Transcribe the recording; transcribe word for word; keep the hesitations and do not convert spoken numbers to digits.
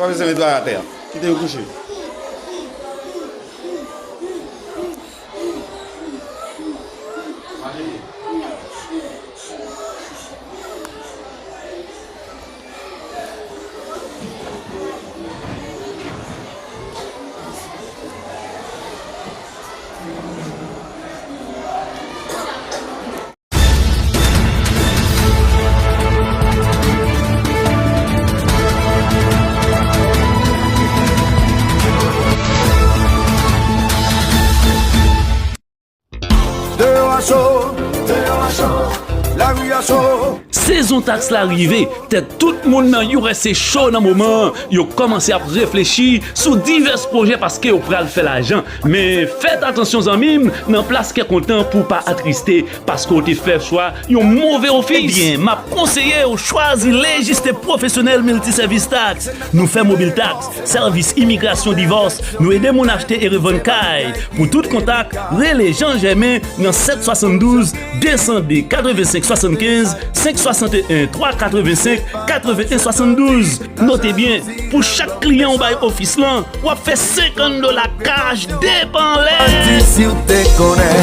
Pa bezwen met bagay atè a. Kite yo kouche. Deyò a cho, deyò a cho, lari a cho. Sezon taks la rive, tèt tout moun nan U S A cho nan moman an. Yo kòmanse ap reflechi sou divès pwojè paske yo pral fè lajan. Men fèt atansyon zanmi m, nan plas kè kontan pou w pa atriste paske w te fè chwa yon move ofis. Ebyen, m ap konseye w chwazi Lejiste Pwofesyonèl Miltisèvis Taks. Nou fè mobil taks, sèvis imigrasyon, divòs, nou ede moun achte e revann kay. Pou tout kontak, rele Jean Germain nan sèt swasanndouz, de san de, katrevensenk swasannkenz, senk swasanteyen, twa katrevensenk, katreven swasanndouz. Note byen, pou chak kliyan ou bay ofis lan, w ap fè senkant dola kach depanlè. Di si w te konnen.